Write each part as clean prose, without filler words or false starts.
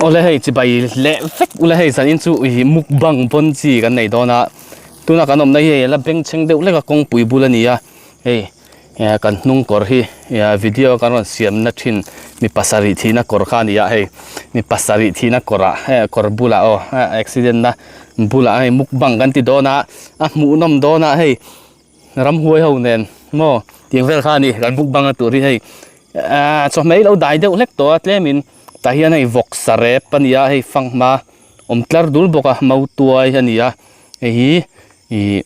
Awle hei chibai leh vek ula hei zanin chu ih mukbang pawn chi kan nei dawn a tuna kan awmna hi hei la bengchheng deuh hlek a kawngpui bul a ni a hei kan hnung kawr hi video kan rawn siamna thin mi pasarih thihna kawr kha a ni a hei mi pasarih thihna kawrah kawr bulah aw accident na bulah hei mukbang kan ti dawn a a hmuhnawm dawn a hei. Ramhuai ho nen maw tiang vel kha a ni kan mukbang a tur hi hei ahh chawhmeh hi lo dai deuh hlek tawh a tlemin tah hian hei vawk sarep a ni a hei fanghma awm tlar dul bawk a mautuai a ni a hei hi ih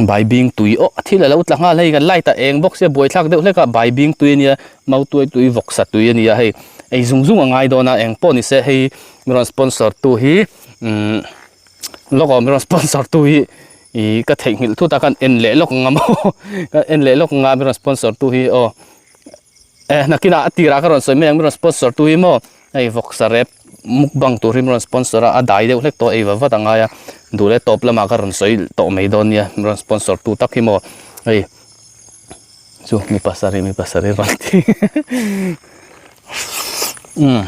baibing tui aw thil a lo tla nghal hei kan light a eng bawk sia buaithlak deuh hlek a baibing tui a nia mautuai tui vawk sa tui a ni a hei ei zung zung a ngai dawn a eng pawh ni se hei mi rawn sponsor tu hi umm lawk awm mi rawn sponsor tu hi. Ih ka theihnghilh thut a kan en leh lawk ang a maw ka en leh lawk ang a mi rawn sponsor tu hi aw eh nakinah a tirah ka rawn sawi mai ang mi rawn sponsor tu hi maw hei vawksa rep mukbang tur hi mi rawn sponsor a a dai deuh hlek tawh ei va vat a ngai a duh leh tawp lamah ka rawn sawi tawh mai dawn nia mi rawn sponsor tu tak hi maw hei chu mi pasarih mi pasarih rawn ti umm.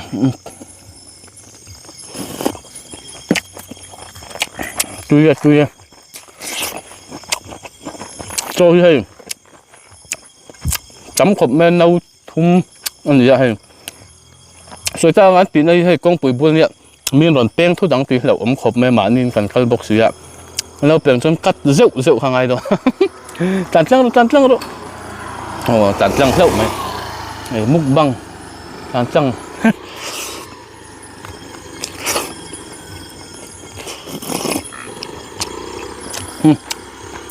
Tui a tui a chaw hi hei tam khawp mai a no thum a ni a hei sawi tak ang an tihna hi hei kawngpui bul nia mi an rawn peng thut ang tih hlauh awm khawp mai mahni in kan kal bawk si a an lo peng chuan cut zeuh zeuh kha ngai dawn tlan tlang rawh tlan tlang rawh aw tlan tlang hlauh mai hei mukbang tlan tlang.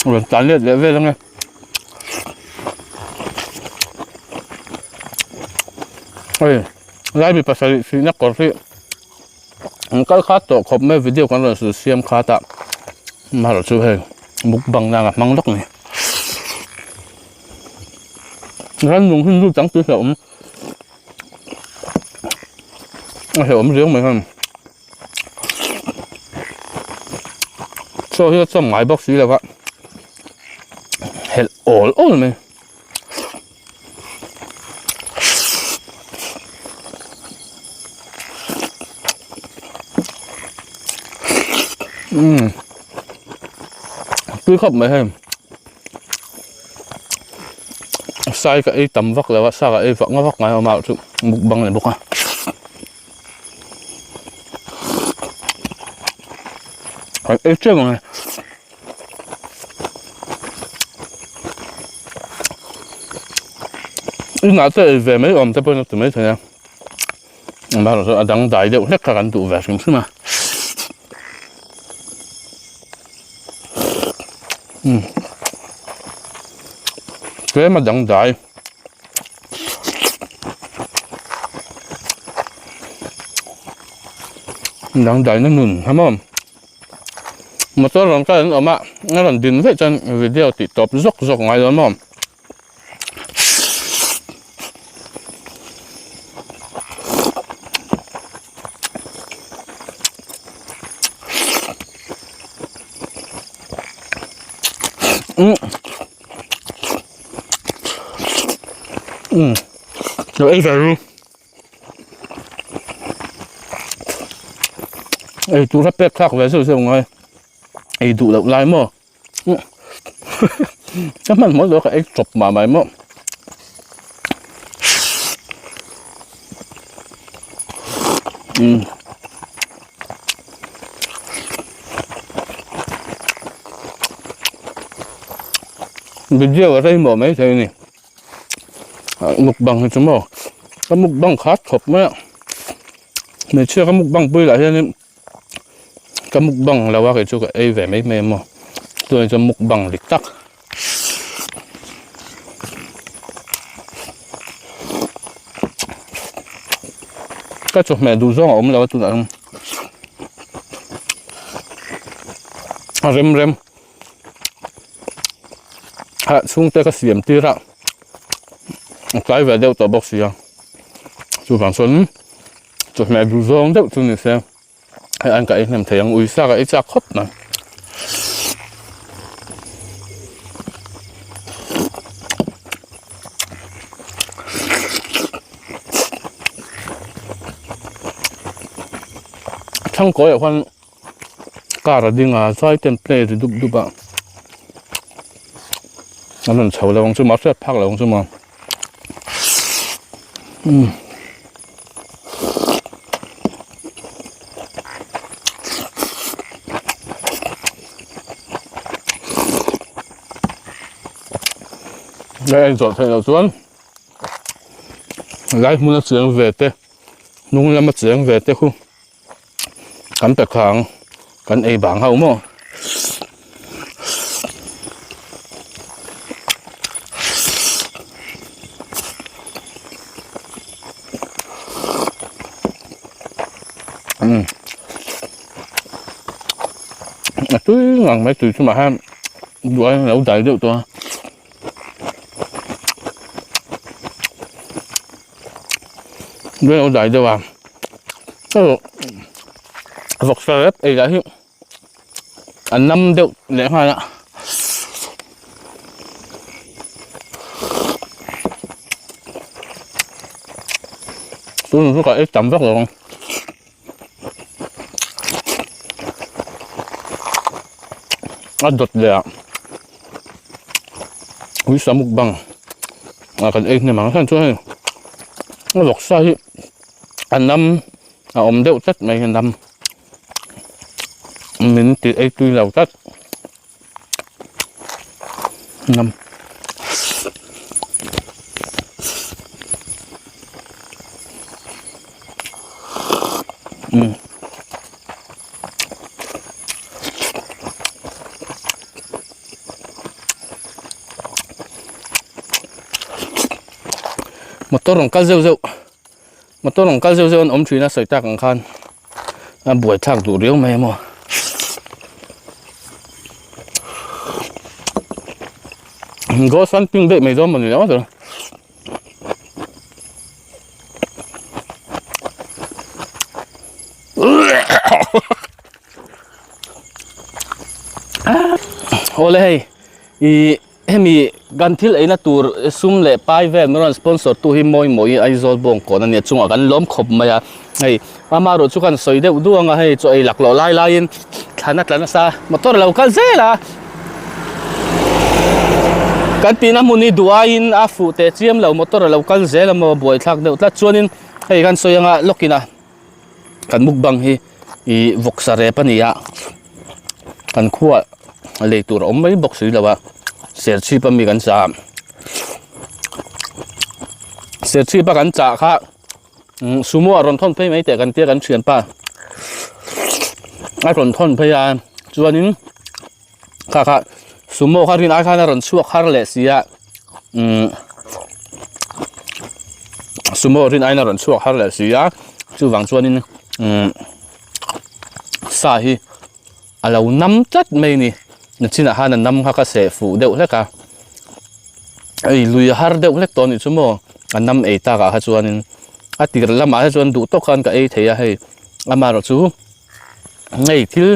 Rawn tlan let leh vel ange. Hei lai mi pasarih sihna kawr hi an kal khat tawh khawp mai video kan rawn sul siam khat a amaherawh chu hei mukbang nan a hmang lawk a ni. Rannung hi nu chang tui hlauh awm. A hlauhawm riau mai heng chaw hi a chawm ngai bawk si lo a helh awl awl mai umm tui khawp mai heng. Sai ka ei tam vak lo a sa ka ei vak vak ngai awm a chu mukbang a ni bawk a kan ei teuh ang e inah te ei ve mai awm te pawhin a ti maithei a amaherawhchu a dangdai deuh hlek kha kan duh ve hrim hrim a. Tlem a dangdai dangdai na nun ha maw motor rawn kal an awm a a rawn din veih chuan video tih tawp zawk zawk ngai lo maw. Um um lo ei ve ru ei tur a pek thlak ve zeuh zeuh ngai ei duh loh lai maw. Ka hmanhmawh zawk a ei chawp mah mai maw. Umm. Video a rei mawh mai thei a ni. Mukbang hi chu maw ka mukbang khat khawp mai a. Hmeichhia ka mukbang pui lah hianin. Ka mukbang lo a kei chu ka ei ve mai mai a maw tunah chuan mukbang dik tak ka chawhmeh duh zawng a awm lo a tunah hian a rem rem ah chhungte ka siam tir a a tlai ve deuh tawh bawk si a chuvang chuan. Chawhmeh duh zawng deuh chu ni se hei an ka ei hnem thei ang ui sa ka ei chak khawp mai. Thlang kawiah khuan car a ding a zai te an play ri dup dup a an rawn chho lo ang chu maw a hriat phak lo ang chu maw umm. Lai en zawh theih loh chuan lai hmuna cheng ve te hnung lama cheng ve te khu kan pe kha ang kan ei bang ho maw. Umm a tui ngang mai tui chungah hian duh aiin a lo dai deuh tawh a. Duh aiin a lo dai deuh a vawksa rep ei lah hi a nam deuh leh nghal a. Tun chu ka ei tam vak lo ang. A dawt leh ah uisa mukbang ah kan ei hnem ang a chhan chu hei a vawksa hi a nam a awm deuh tlat mai a nam min ti ei tui lo tlat nam. Umm. Motor rawn kal zeuh zeuh motor rawn kal zeuh zeuh an awm thin a sawi tak ang khan a buai thlak duh riau mai emaw ghost hunting daih mai dawn mawni lo a Awle hei ih hemi kan thil eina tur sum leh pai vel min rawn sponsor tu hi mawi mawi Aizawl bawngkawn a nia chungah kan lawm khawp mai a hei amaherawh chu kan sawi deuh duang a hei chaw ei laklawh lai laiin thlan a tla nasa motor a lo kal zel a. Kan tihna hmun hi duh aiin a fuh teh chiam lo motor a lo kal zel a maw buaithlak deuh tlat chuanin hei kan sawi anga lawkin a kan mukbang hi ih vawksa rep a ni a kan khuaa lei tur a awm mai bawk si lo a serchhip ami kan chah a serchhip a kan chah kha sumo a rawn thawn phei mai teh kan tia kan thianpa a rawn thawn phei a chuanin. Kha kha sumo kha rin ai khan a rawn chhuak har leh si a umm sumo rin aiin a rawn chhuak har leh si a chuvang chuanin umm sa hi a lo nam tlat mai a ni nachinah khan a nam kha ka seh fuh deuh hlek a hei lui a har deuh hlek tawh a nih chu maw a nam ei takah kha chuanin a tir lamah te chuan duh tawk khan ka ei thei a hei amaherawhchu hei thil.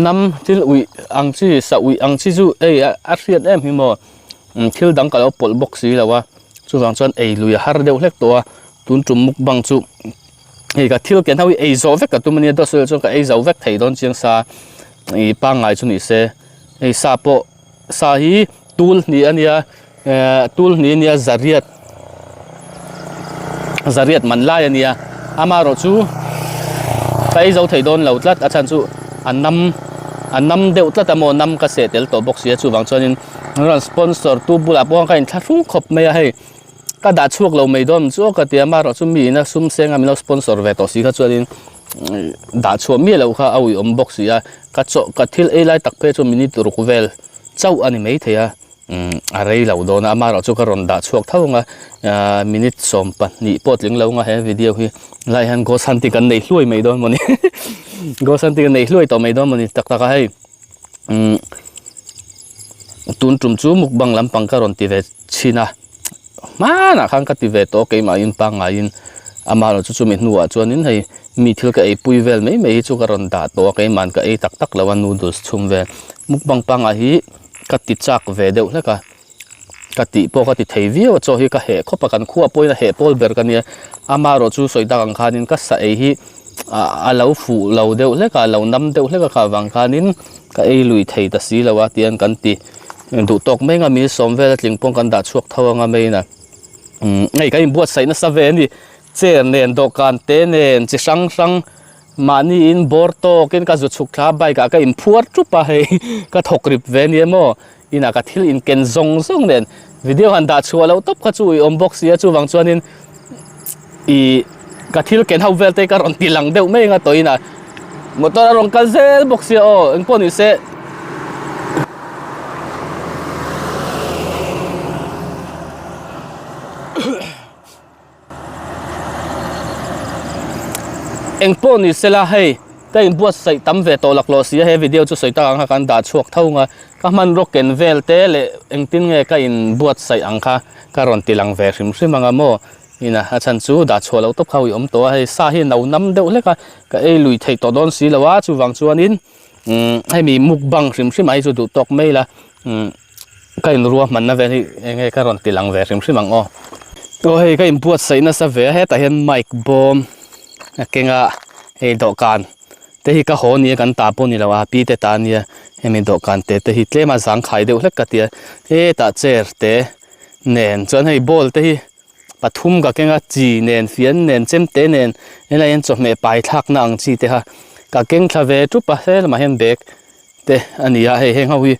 Nam thil uih ang chi sa uih ang chi chu hei a hriat em hi maw thil dang ka lo pawlh bawk si lo a chuvang chuan ei lui a har deuh hlek tawh a tun tum mukbang chu hei ka thil ken ho hi ei zawh vek ka tum ania dawt sawi chuan ka ei zo vek thei dawn chiang sa ih pangngai chu ni se hei sa pawh sa hi tul hnih ania ehh tul hnih ania zariat zariat man lai ania amaherawh chu ka ei zo thei dawn lo tlat a chhan chu a nam a nam deuh tlat a maw nam ka seh tel tawh bawk si a chuvang chuanin rawn sponsor tu bulah pawh ka inthlahrung khawp mai a hei ka dah chhuak lo mai dawn chu ka ti a amaherawh chu mi ina sum seng a min lo sponsor ve tawh si kha chuanin dah chhuah miah loh kha a uiawm bawk si a ka chaw ka thil ei lai tak phei chu minute ruk vel chauh a ni maithei a. Umm a rei lo dawn a amaherawh chu ka rawn dah chhuak tho ang a ahh minute 12 pawh tling lo ang a he video hi lai hian ghost hunting kan nei hluai mai dawn mawni ghost hunting kan nei hluai tawh mai dawn mawni tak tak a hei umm tun tum chu mukbang lampang ka rawn ti ve chhin a hmanah khan ka ti ve tawh keimahin pangngaiin amaherawh chu chumi hnuah chuanin hei mi thil ka eipui vel mai mai hi chu ka rawn dah tawh a keimahin ka ei tak tak lo a noodles chhum vel mukbang pangngai hi. Ka ti chak ve deuh hlek a, ka tih pawh ka ti thei viau a, chaw hi ka heh khawp a, kan khua pawhin a heh pawl ber ka nia, amaherawh chu sawi tak ang khanin ka sa ei hi A lo fuh lo deuh hlek a, a lo nam deuh hlek a kha avang khanin ka ei lui thei ta si lo a tiang kan ti duh tawk mai anga mi sawm vel a tling pawh kan dah chhuak tho anga main a umm hei kan inbuatsaih nasa ve a ni chair nen dawhkan te nen chi hrang hrang mahni in bawr tawkin ka zu chhuk thla a bike ah ka inphuar tup a hei ka thawk rip ve nia maw inah ka thil inken zawng zawng nen video han dah chhuah loh tawp kha chu i awm bawk si a chuvang chuanin ih ka thil ken ho vel te ka rawn ti lang deuh mai anga tawh inah motor a rawn kal zel bawk sia aw engpawh ni se. Engpawh ni sela hei ka inbuatsaih tam ve tawh laklawh si a he video chu sawi tak ang kha kan dah chhuak tho ang a ka hmanraw ken vel te leh engtin nge ka inbuatsaih ang kha ka rawn ti lang ve hrim hrim ang a maw ina a chhan chu dah chhuah loh tawp kha ui awm tawh a hei sa hi no nam deuh hlek a ka ei lui theih tawh dawn si lo a chuvang chuanin umm hemi mukbang hrim hrim ah hi chu duh tawk mai la umm. Ka inruahmanna vel hi eng nge ka rawn ti lang ve hrim hrim ang aw. Aw hei ka inbuatsaih nasa ve a hetah hian mic bawm a keng a hei dawhkan te hi ka haw nia kan ta pawh ni lo a pi te ta nia hemi dawhkan te te hi tlem a zangkhai deuh hlek ka tia hetah chair te nen chuan hei ball te hi pathum ka keng a chi nen fian nen chemte nen helai hian chawhmeh pai thlakna ang chi te kha ka keng thla ve tup a helamah hian bag te a ni a hei heng ho hi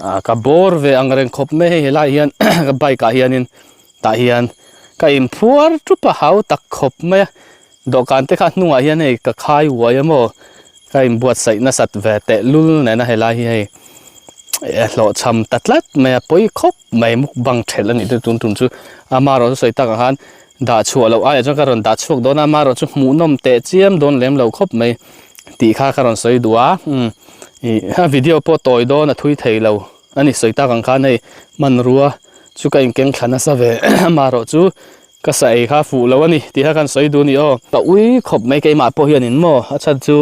ah ka bawr ve ang reng khawp mai hei helai hian ka bike ah hianin tah hian ka inphuar tup a hau tak khawp mai a dawhkan te kha hnungah hian hei ka khai uai a maw ka inbuatsaih nasat ve tehlul nena helai hi hei hlawhchham ta tlat mai a pawi khawp mai mukbang thelh a nih te tun tum chu amaherawh chu sawi takah khan dah chhuah loh aiah chuan ka rawn dah chhuak dawn a amaherawh chu hmuhnawm teh chiam dawn lem lo khawp mai tih kha ka rawn sawi duh a umm ih a video pawh tawi dawn a thui thei lo a ni sawi tak ang khan hei hmanrua chu ka inkeng thla nasa ve amaherawh chu ka sa ei kha fuh lo a ni tih kha ka rawn sawi duh a ni aw. Ka ui khawp mai keimah pawh hianin maw a chhan chu.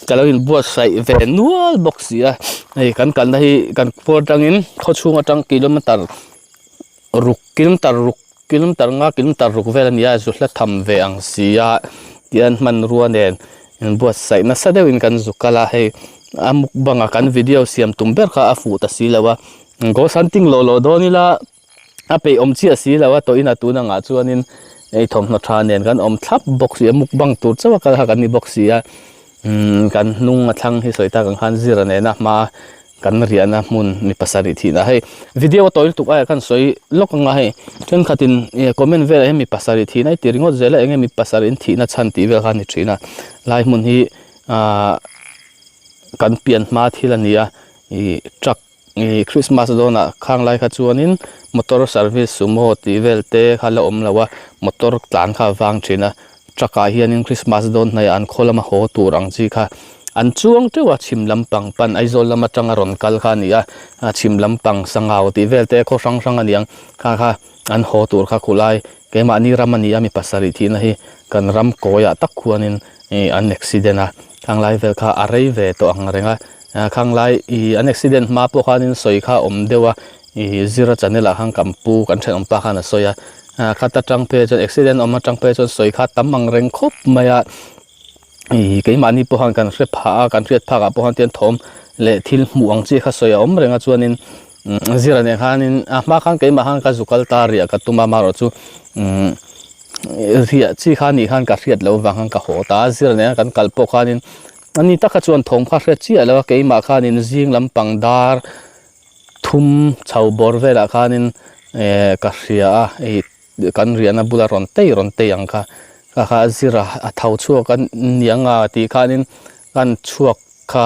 Ka lo inbuatsaih ve nual bawk si a hei kan kalna hi kan khua atangin khaw chhung atang kilometer ruk kilometer ruk kilometer nga kilometer ruk vel a ni a zu hla tham ve ang si a tihian hmanrua nen inbuatsaih nasa deuhin kan zu kal a hei a mukbang a kan video siam tum ber kha a fuh ta si lo a ghost hunting lawh lawh dawn ila. A peih awm chiah si lo a tawh in a tun angah chuanin hei thawmhnaw tha nen kan awm thlap bawk si a mukbang tur chauh a kal kha kan ni bawk si a umm kan hnung a thlang hi sawi tak ang khan zira nena hma kan riahna hmun mi pasarih thihna hei video a tawi lutuk aia khan sawi lawk anga hei thenkhatin ih comment velah hian mi pasarih thihna i ti ringawt zel a enge mi pasarih in thihna chhan tih vel kha a ni thin a lai hmun hi ahh kan pian hma thil a ni a ih truck. Ih Christmas dawnah khang lai kha chuanin motor service sumo tih vel te kha la awm lo a motor tlan kha a vang thin a truck ah hianin Christmas dawn hnaihah an khaw lama haw tur ang chi kha an chuang teuh a chhim lampang pan Aizawl lam atanga rawn kal kha a ni a a chhim lampang sangau tih vel te khaw hrang hrang a ni ang kha kha an haw tur kha khulai keimahni ram a ni a mi pasarih thihna hi kan ram kawiah tak khuanin ih an accident a khang lai vel kha a rei ve tawh ang reng a. Khang lai ih an accident hma pawh khanin sawi kha a awm deuh a ih zira channel ah khan kan pu kan thenawm pa khan a sawi a ah khat atang phei chuan accident awm atang phei chuan sawi kha tam ang reng khawp mai a ih keimahni pawh khan kan hre phah a kan hriat phak ah pawh khan tian thawm leh thil hmuh ang chi kha sawi a awm reng a chuanin umm zira nen khanin a hma khan keimah khan ka zu kal ta riah ka tum a amaherawh chu umm riah chi kha nih khan ka hriat loh vang khan ka haw ta a zira nen kan kal pawh khanin. Ani taka chuan thawm kha hriat chiah lo a, keimah khanin zing lampang dar thum chho bawr velah khanin eh ka hria a, hei kan riahna bula rawn tei rawn tei ang kha, kha kha a zir a, a tho chhuak a niang a tih khanin kan chhuak kha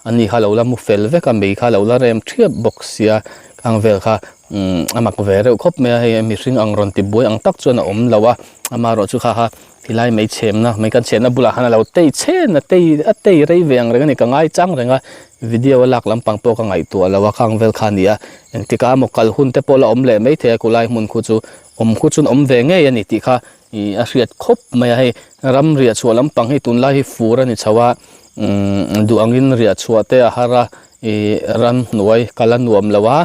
ani kha lo la mu fel vek a, mei kha lo la rem thiap bawk sia khang vel kha umm a mak ve reuh khawp mai a, hei mihring ang rawn ti buai ang tak chuan a awm lo a, amaherawhchu kha kha. Tilai mei chhemna mei kan chhemna bulah khan a lo tei chhen a tei a tei rei ve ang reng a ni ka ngai chang reng a video a lak lampang pawh ka ngaihtuah lo a khang vel kha a ni a engtikah emaw kal hun te pawh la awm leh mai thei a kulai hmun khu chu awm khu chuan awm ve ngei a ni tih kha ih a hriat khawp mai a hei ram riah chhuah lampang hi tunlai hi fur a ni chho a umm duh angin riah chhuah te a har a ih ramhnuai kal a nuam lo a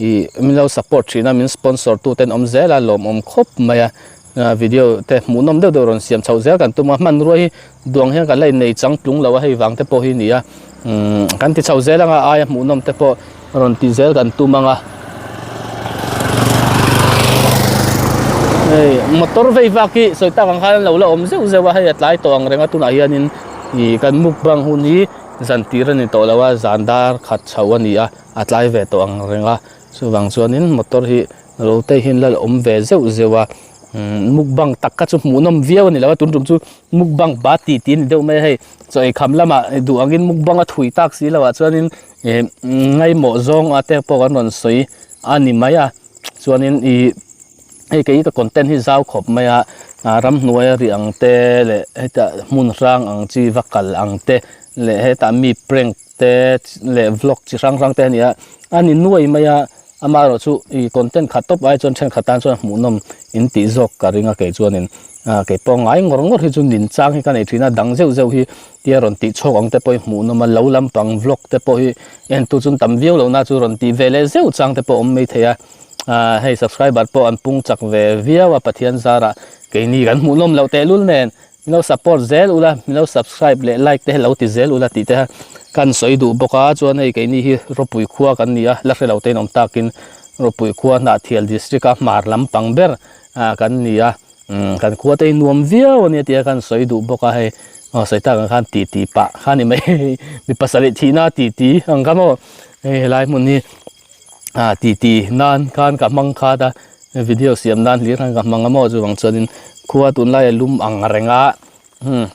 ih min lo support thin a min sponsor tu ten awm zel a lawmawm khawp mai a. Video te hmuhnawm deuh deuh rawn siam chhoh zel kan tum a, hmanrua hi duang hian kan la innei chang tlung lo a, hei vang te pawh hi ni a, umm kan ti chho zel anga aia hmuhnawm te pawh rawn ti zel kan tum anga. Hei motor vei vak hi sawi tak ang khan an lo la awm zeuh zeuh a, hei a tlai tawh ang reng a tunah hianin ih kan mukbang hun hi zan tir a ni tawh lo a, zan dar khat chho a ni a, a tlai ve tawh ang reng a, chuvang chuanin motor hi Rote hian la awm ve zeuh zeuh a mukbang tak kha chu hmuhnawm viau a ni lo a tun tum chu mukbang ba tih tih a ni deuh mai a hei chaw ei kham lamah duh angin mukbang a thui tak si lo ah chuanin ih ngaimawh zawng a te pawh kan rawn sawi a ni mai a chuanin ih hei kei ka content hi zau khawp mai a ah ramhnuai a ri ang te leh hetah hmun hrang ang chi va kal ang te leh hetah mi prank te leh vlog chi hrang hrang te a ni a a ni nuai mai a. Amaherawh chu i content khat tawp ai chuan thenkhat tan chuan hmuhnawm in tih zawk ka ring a kei chuanin ah kei pawh ngai ngawr ngawr hi chu nin chang hi ka nei thin a dang zeuh zeuh hi tia rawn tih chhawk ang te pawh hi hmuhnawm a lo lampang vlog te pawh hi entu chu tam viau lohna chu rawn tih ve leh zeuh chang te pawh awm mai thei a ah hei subscriber pawh an pung chak ve viau a Pathian zarah keini kan hmuhnawm loh tehlul nen. Min lo support zel ula, min lo subscribe leh like te lo ti zel ula tih te kan sawi duh bawk a, chuan hei keini hi Rawpui khua kan ni a, la hre lo te in awm takin Rawpui khua Hnahthial district a hmar lampang ber kan ni a, kan khua te hi nuam viau a nia tih a kan sawi duh bawk a, hei aw sawi tak ang khan ti ti pah kha ni mai mi pasarih thihna ti ti ang kha maw hei helai hmun hi. ah ti ti nan khan ka hmang khat a video siam nan hlir khan ka hmang a maw chuvang chuanin khua tunlai a lum ang reng a hmm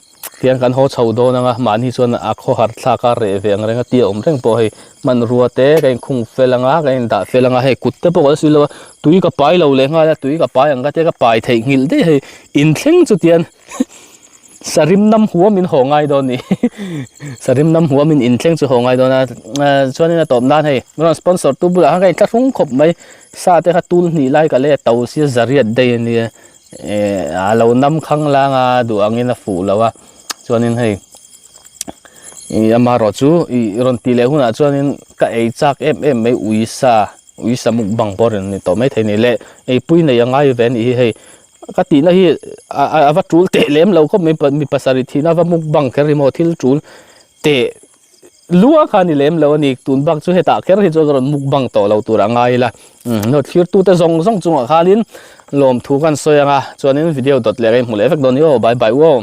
tiang kan haw chho dawn ang a mahni chuan a khawhar thlak a reh ve ang reng a tia awm reng pawh hei hmanrua te ka inkhung fel ang a ka indah fel ang a hei kut te pawh ka la sil lo a tui ka pai lo leh nghal a tui ka pai ang ka tia ka pai theih nghilh daih hei inthleng chu tian. Sarim nam huam in haw ngai dawn ni Sarim nam huam in inthleng chu haw ngai dawn a chuanin a tawp nan hei rawn sponsor tu bulah khan ka inthlahrung khawp mai sa te kha tul hnih lai ka lei a to sia zariat daih a nia eh a lo nam khang lang a duh angin a fuh lo a chuanin hei ih amaherawh chu ih rawn tih leh hunah chuanin ka ei chak em em mai ui sa ui sa mukbang pawh rawn ni tawh maithei a ni le eipui nei a ngai ve a nih hi hei. Ka tihna hi a va tul teh lem lo khawp mai mi pasarih thihna a va mukbang kher hi maw thil tul teh lua kha a ni lem lo a ni tun bak chu hetah kher hi chuan ka rawn mukbang tawh lo tur a ngai ila umm thlir tute zawng zawng chungah khanin lawmthu kan sawi ang a chuanin video dawt leh ka inhmu leh vek dawn ni aw bye bye u aw.